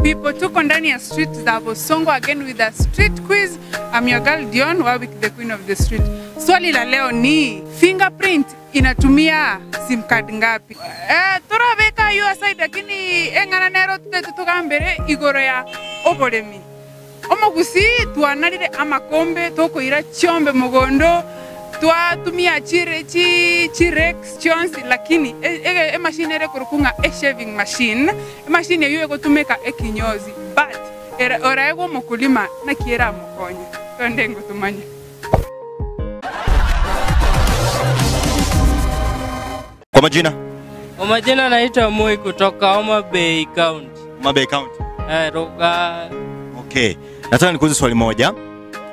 people. Tuko ndani ya street za Bosongo again with a street quiz. I'm your girl Dion Warwick, the queen of the street. Swali la leo ni fingerprint inatumia sim card ngapi? Eh, turabeka hiyo aside lakini eng'ana nero tutete tugambere igoro ya oboremi. Omogusii twanarire amakombe tokoira chiombe mogondo, twatumia chire chi chirakes chionsi lakini ege emachine ere ekorokwa ng'a eshaving machine, emachine eyio egotumeka ekinyozi but ere oraegwe omokulima naki eramokonye? Twende ingo tomanye. Kwa majina? Kwa majina naitwa Moi kutoka Homa Bay County. Homa Bay County. Eh, toka Okay. Nataka nikuulize swali moja.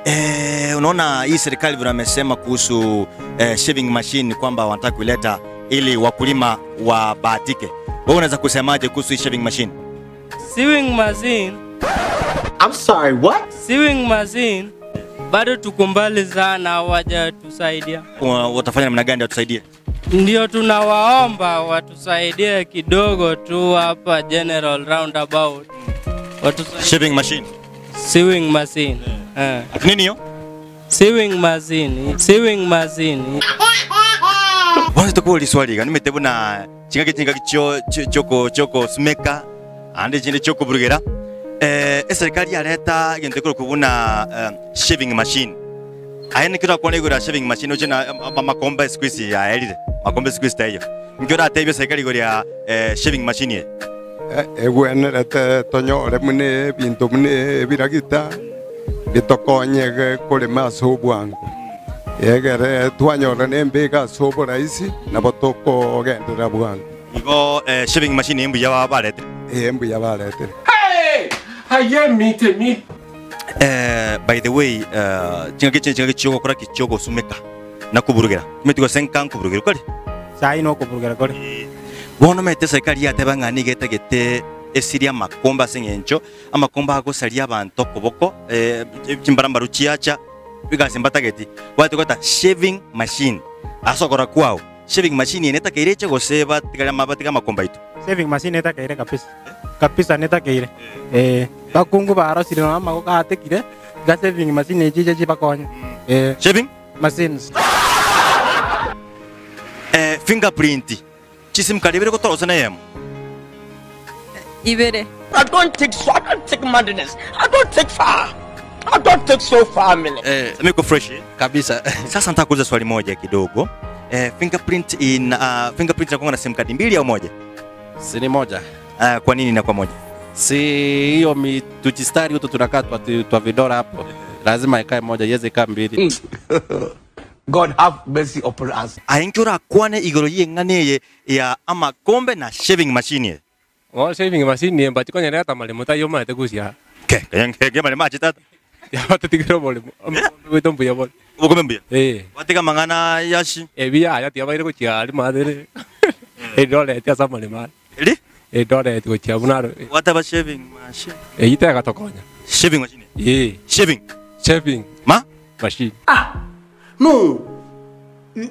Eh, unaona hii serikali vile wamesema kuhusu eh, shaving machine kwamba wanataka kuileta ili wakulima wabahatike. Wewe unaweza kusemaje kuhusu hii shaving machine? sewing machine. I'm sorry, what? Sewing machine bado tuko mbali sana, hawajatusaidia. Watafanya namna gani watusaidie? Ndio tunawaomba watusaidie kidogo tu hapa General Roundabout. Watusaidie Shaving machine. sewing machine. Eh. Nini hiyo? Sewing machine, sewing machine. Bonse tukuli swali ga nimete buna chingaki chingaki chio choko choko smeka ande chinde choko burugera. Eh, eserikali yareta egento ekero kubuna eh, shaving machine. Aye nikiro akwana igoro ya shaving machine oche na amakombe siku hizi yaerire. Makombe siku hizi taiyo. Nkio oratebie serikali igoro ya eh, shaving machine eye. Egwenerete tonyore buna ebinto buna ebiragita, bitokonye korema ase obwango, egere twanyora nembega ase oboraisi, nabo tokogenderera bwango. Igo shaving machine eye mbuya baretire? Ee, mbuya baretire. Aye mi temi. Eh, by the way, eh, chingaki chinde chingaki chiogokora ki chiogosumeka na koburugera. Timanyeti gose nka nkoburugera kore? Sai nokoburugera kore. Bono omanyete eserikari yateba ng'a nigo etagete esirie amakombe ase eng'encho amakombe agosaria abanto okoboko, eh, chimbarambaru chiacha, egasi mbatageti. Gwati gota shaving machine ase okora kwao, shaving machine eye netakeire eche gose batigare ama batige amakombe aito? Shaving machine netakeire kabisa, kabisa netakeire eh. Bakungu barosire nonya amagoko atekire, iga shaving machine echi eche chibakonye eh. Shaving? Machines. Eh, fingerprint chisim card ibere gotora gose neyemo? Ibere. I don't take so, I don't take madness. I don't take far. I don't take so far minute. Eh, mimi niko fresh eh? Kabisa. Sasa nataka kuuliza swali moja kidogo. Eh, fingerprint in uh, fingerprint inakuwa na sim card mbili au moja? Si ni moja. Uh, kwa nini inakuwa moja? Si hiyo mi tujistari hutu tunakaa twa, twa vidora hapo. Lazima ikae moja, iweze ikaa mbili. God have mercy upon us. Aye inki orakwane igoro y'eng'ana eye ya amakombe na shaving machine eye? Bono shaving machine eye mbachi konyereta amaremo taiyo omanyete gosiara. Ke, ke amaremo ache tata. Yabatotigere oboremo, omokombe goito mbuya bore. Obokombe mbuya? Eh. Gwatiga amang'ana yashi? Ebi yaya tiabaire gochia aria matere Eldoret ase amaremo aya. Eri? Eldoret gochia buna aro. Gwateba shaving machine. Eyio tegatokonya. Shaving machine? Ee. Shaving? Shaving. Ma? Machine. Ah! No! You,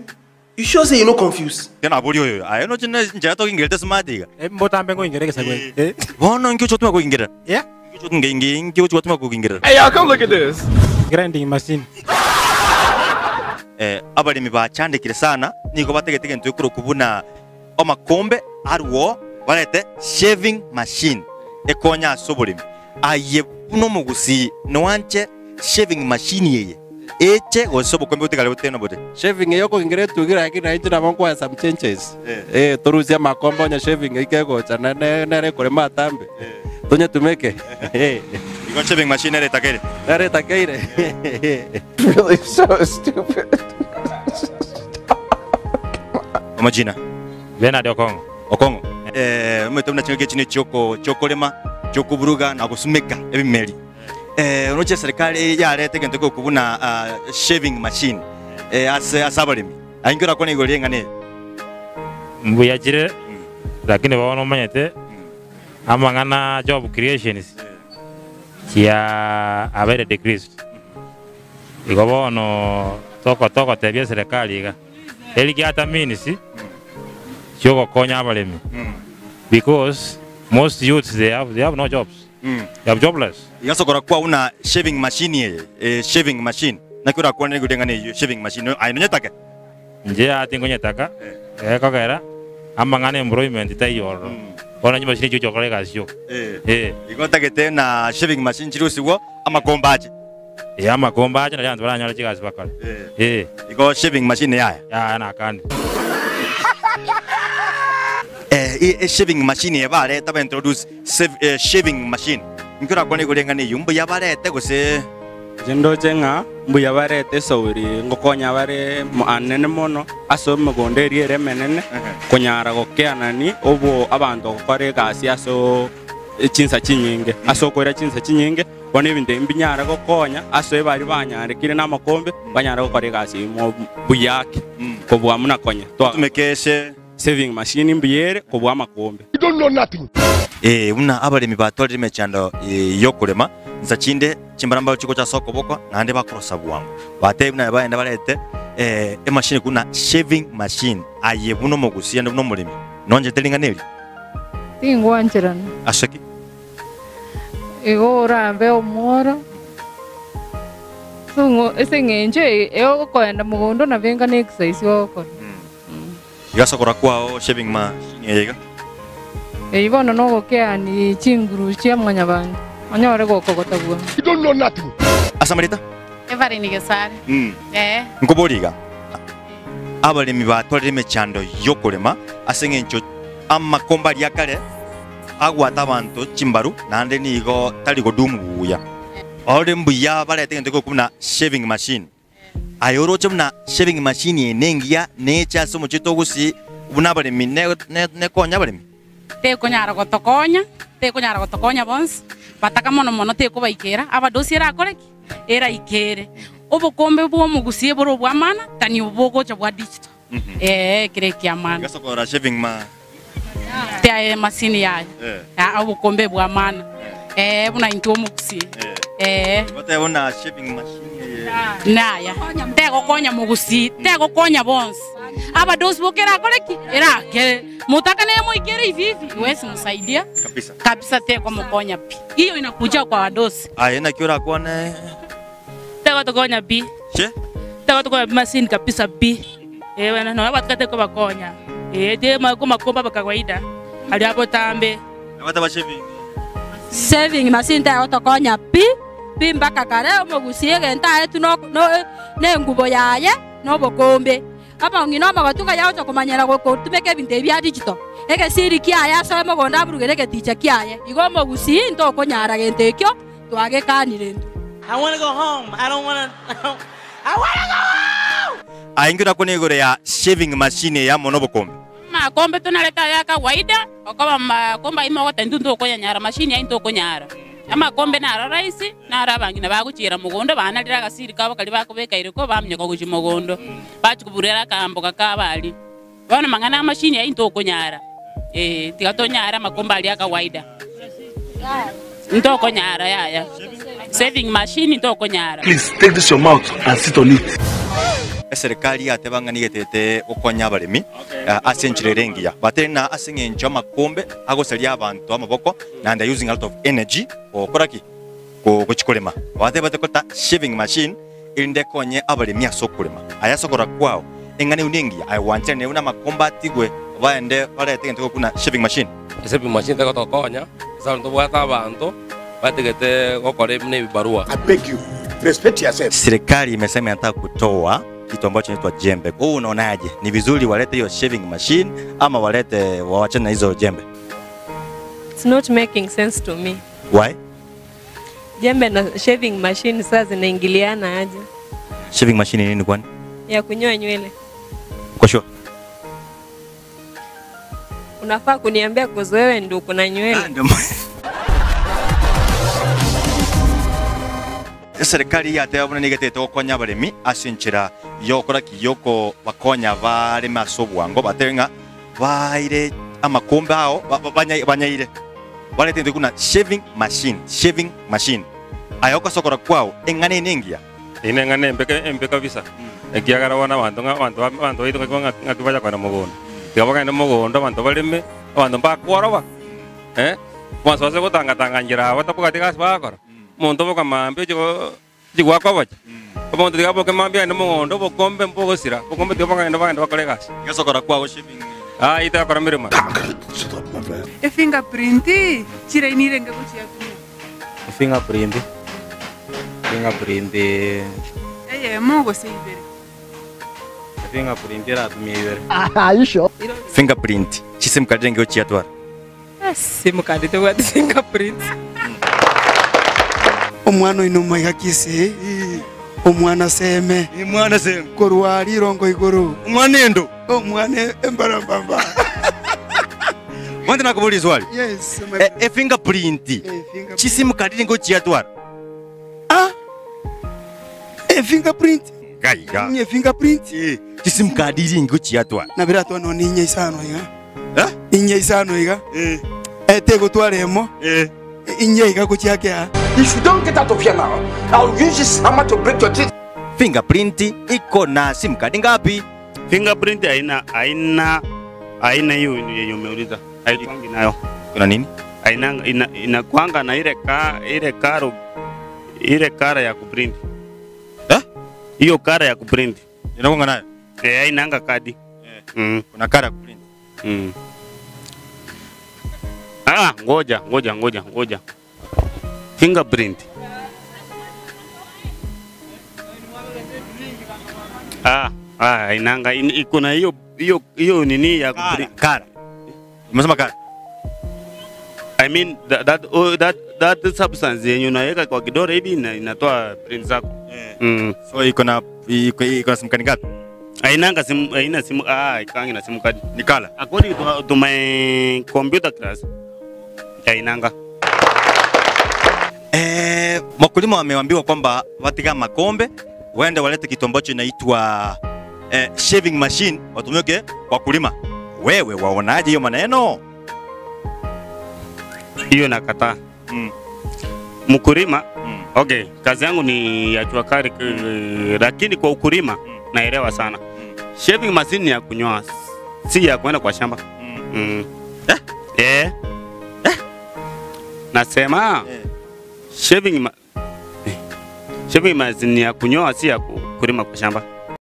you sure say you no confuse? Kero naboria oyo, aye noche ne enchera togingerete smart iga. Eh, mbotambe nkoingera egesaku eke. Eh. Bono inki ochi gotuma kogingerera? Yeah. Inki ochi inki inki inki ochi gotuma kogingerera? Hey y'all, come look at this. Grinding machine. Eh, abaremi bachandekire sana, nigo batagete egento gekorokwa buna amakombe arwo barete shaving machine ekonye ase oboremi. Aye buna omogusii noanche shaving machine eye eche gose obokombe botigare boteno bore? Shaving eye okogingera etugi lakini na inche nabo nkoa some changes. Eh, torusie amakombe onye shaving eye kegocha na ne- nere ekorema atambe. Tonyetumeke. Eh. Igo shaving machine ere etakeire? Nere etakeire. Really so stupid. Amachina? Bernard Okong'o. Okong'o. Eh, omanyete buna chingaki echi ne chioko chiokorema, chiokoburuga na gosumeka ebimeri. Eh, oroche eserikari yareta egento gekobua buna ah, shaving machine eh, ase ase abaremi. Aye inki orakwane igoro ri'eng'ana eye? Mbuya chire, lakini bono omanyete amang'ana job creations chia abeire decreased. Igo bono toko togotebia eserekari iga, erigie ata means chiogokonya abaremi because most youths they have, they have no jobs. They are jobless. Iga sokora kwao buna shaving machine eye, eh, shaving machine. Naki orakwane igoro ring'ana eyio, shaving machine, aye nonyetake? Inche yaya tinkonyetaka, ekogera amang'ana employment taiyo ororo. Bono chimashini echio chigochia gokora egasi chioka. Eh. Igo otagete na shaving machine chirusigwe amakombe ache. Ee, amakombe ache nario abanto baranyore chigasi bakore. Ee. Igo shaving machine yaya? Yaya nakande. Eh, e shaving machine eye bareta ba introduce shaving machine. Inki orakwane igoro ring'ana eyio? Mbuya barete gose? Inche ndoche ng'a mbuya barete esauri ngokonya bare anene mono ase emegondo eria ere emenene, konyara gokeanani obo abanto gokora egasi ase chinsa chinyinge, ase okoira chinsa chinyinge, bono ebinto ebi mbinyare gokonya ase baria banyarekire namakombe, banyare gokora egasi eyio buya ake kobua buna konya twa Otumeke ase. Saving machine mbuya ere kobua amakombe. You don't know nothing. Ee, buna abaremi batwarire emechando y'okorema, insa chinde chimbarambaro chigocha ase okoboko, naende bakorosa bwango. Batebia buna bagende barete emachine buna shaving machine, aye buna omogusia naende buna omoremi, nonchete ring'ana eri? Tingwancherana. Ase ki? Igo orabe omworo, ase eng'encho eye okoenda mogondo nabo enga na exercise ogokora. Iga ase okora kwao shaving machine eye iga. Eyio bono nogokeani chinguru chia mwanyabanto, onyore gokogota bwango. You don't know nothing. Ase amarita? Evelyn Gesare. Ee. Nkoborie iga, abaremi batwarire emechando y'okorema ase engencho amakombe aria akare agwate abanto chimbaru naende nigo tari godumu buya. Ore mbuya barete egento gekobua buna shaving machine. Aye oroche buna shaving machine eye nengiya neche ase omochie togosii buna abaremi nekonye abaremi? Tekonyara gotokonya, tekonyara gotokonya bonsi, bataka mono mono tekobaikera, abadosi erakore ki? Eraikere. Obokombe bw'omogusie bore obw'amana than obo bogocha bwa digital. Ee, ekere eki'amana. Iga sokora shaving ma. Tiaye emasini yaye. Aa, obokombe bw'amana. Ee, buna intwe omogusie. Ee. Goteba buna shaving machine eye. Naya. Tegokonya mogusii, tegokonya bonsi. Abadosi boka erakore ki? Erakere. Motaka neye moikere hivi hivi, iwezi msaidia. Kabisa. Kabisa tekomokonya pi. Hiyo inakuja kwa wadosi. Aye naki orakwane? Tegotokonya pi. Che? Tegotokonya pi machine kabisa pi. Ee bana nonya abato tekobakonya. Ee te makomba aba kawaida aria botambe. Abato ba shaving. Saving machine tegotokonya pi pi mpaka kare omogusii egento aetwe no no nengubo yaye na obokombe. Omong'ina omogotu ng'ai agocha komanyera gotumeka ebinto ebi bia digital? Egesiri kiaye asoe mogondo aburugere egeticha kiaye. Igo omogusii ntokonyara gento ekio twagekanire intwe. I wanna go home. I don't wanna I wanna go home! Aye inki orakwane igoro ya shaving machine eye amo nobokombe? Amakombe tonarete aya kawaida, okoba amakombe ayio mogoteba intwe ntokonyanyara machine ayio ntokonyara. Amakombe naro rahisi, naro abang'ina bagochiera mogondo banarire agasiri kabo karia bakobeka iriko baminyoka gochia mogondo, bachia koburera akaamboka kabo aria. Bono amang'ana amachine ayio ntokonyara, eh, tiga tonyare amakombe aria akawaida. Ntokonyara yaya. Saving machine ntokonyara. Please take this your mouth and sit on it. Eserikari yateba ng'a nigetete gokonya abaremi ase enchera ere engiya. Batebire ng'a ase eng'encho amakombe agosaria abanto amaboko naende are using a lot of energy gokora ki? Gochia korema. Batebire batekota shaving machine erinde ekonye abaremi ase okorema. Aye ase okorora kwao, eng'ana eyio nengiya, aye gwanchera nere buna amakombe atigwe baende barete egento gekobua buna shaving machine. Shaving machine tegotokonya ase abanto tobwate abanto batigete gokora buna ebibarua. I beg you, respect yourself. Serikali imesema inataka kutoa kitu ambacho kinaitwa jembe. Wewe unaonaje? Ni vizuri walete hiyo shaving machine ama walete wawachane na hizo jembe? It's not making sense to me. Why? Jembe na shaving machine sasa zinaingiliana aje? Shaving machine ni nini kwani? Ya kunyoa nywele. Uko sure? Unafaa kuniambia kuhusu wewe ndio uko na nywele. Eserikari yateba buna nigo etagete gokonya abaremi ase enchera y'ogokora ki? Y'okobakonya bareme ase obwango, batebe ng'a baire amakombe ao banyaire, barete egento buna shaving machine, shaving machine. Aye ogosokora kwao eng'ana eye nengiya? Eyio neng'ana embe embe kabisa, ekiagera bono abanto ng'a abanto ba abanto baito ng'aki ng'aki ng'aki bacha kogenda mogondo. Tiga bagende mogondo abanto bareme, abanto mbakworoba, eh. Bonsi ase gotangatanga njera abo tabwati gasi bagokora, omonto oboka mambia oche go oche goaka obocha, omonto tiga aboke mambia agende mogondo obokombe mbogosira, obokombe tiga bogende bagende bakore egasi. Gese okora kwago shaving. Aye itakora meremo. E fingerprint chiraini irenge gochia tumia. Fingerprint, fingerprint. Eyemo gose ibere. Fingerprint eratumia ibere. Are you sure? Fingerprint chisim card renge gochiatwara. Sim card tebwati fingerprint. Omwana oino omaiga Kisii, omwana seme. Omwana seme. Korwa rirongo igoro. Omwana endo. Omwana embarambamba. Mwanto nakoboria eswali. Yes. E, e fingerprint. Chisim card renge gochiatwara. Ah. E fingerprint. Gaiga. Nye fingerprint. Chisim card ringe gochiatwara. Nabiratwa nonye inye isano iga. Eh? Inye isano iga. Eh. Etegotwara emo. Eh. Inye iga gochiake aa. If you don't get out of here now, I'll use this hammer to break your teeth. Fingerprint iko na sim card ngapi? Fingerprint haina haina haina hiyo yenye umeuliza. Haikwangi nayo. Kuna nini? Haina ina, inakwanga na ile ka ile karo ile kara ya kuprint. Eh? Hiyo kara ya kuprint. Inakwanga nayo? Eh, hainanga kadi. Eh. Kuna kara ya kuprint. Ah, ngoja ngoja ngoja ngoja. Fingerprint. Ah, ah, inanga in, iko na hiyo hiyo hiyo nini ya kara, kara. Umesema kara. I mean that that, oh, that that substance yenye unaweka kwa kidole hivi ina, inatoa print zako. So iko na iko iko na sim card ngapi? Hainanga simu haina simu ah ikangi na simu card. Ni kala. According to my computer class. Hainanga. Eh, wakulima wameambiwa kwamba watika makombe waende walete kitu ambacho inaitwa eh, shaving machine watumike kwa kulima. Wewe waonaje hiyo maneno? Hiyo nakataa. Mkulima okay, kazi yangu ni ya jua kali lakini kwa ukulima naelewa sana. Shaving machine ni ya kunyoa, si ya kwenda kwa shamba. Mm. Eh? Eh. Nasema shaving ma shaving machine ni ya kunyoa, si ya kulima kwa shamba.